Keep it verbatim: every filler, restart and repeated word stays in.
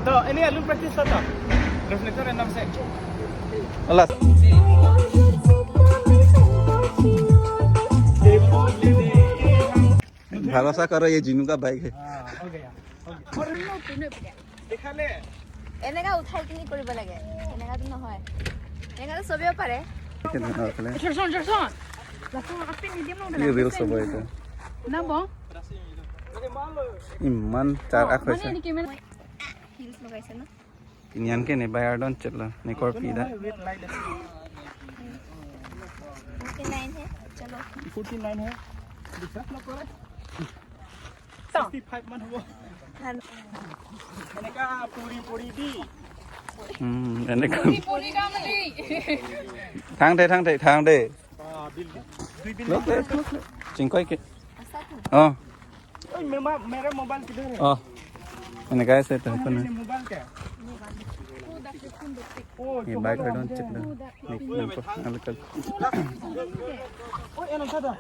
तो इन्हें आलू पच्चीस था। Reflector है नाम से। Alas. भरोसा करो, ये जिनू का बाइक है। हाँ, हो गया। दिखा ले। এনেকা উঠাই কিনি কৰিব লাগে, এনেকাতো নহয়। এনেকাতো চবেও পাৰে। কেনেকুৱা আছিলে? জৰচন, জৰচন। জৰচন, আপনি মিডিয়াম লওক না। এই ৰিলছ হ'ব এইটো। না, বং। ইমান চাৰ আখ মানে হৈছে। এনেকে মানে হিলছ লগাইছে ন? Pini an ke ne bayar don chelo, ne korpi da. Forty nine হে, চলো। ফৰ্টি নাইন হে। বিশ্বাস নকৰে। ছিক্সটি ফাইভ মান হ'ব। ভাল। এনেকা পৰি পৰি দি। Hmm, এনেকা। পৰি কাম নেই। Thang de, thang de, thang de. বা, বিল, দুই বিল। Look, look, look, look. Chingkoi ke. আছা তো। Oh. ओए, मेरा, मेरा मोबाइल किधर है? Oh. Ini guys, itu apa nih? Mobile क्या? Oh, ये बाइक राइड ऑन चेक दो। Nek, nek, nek. ओए, एना था।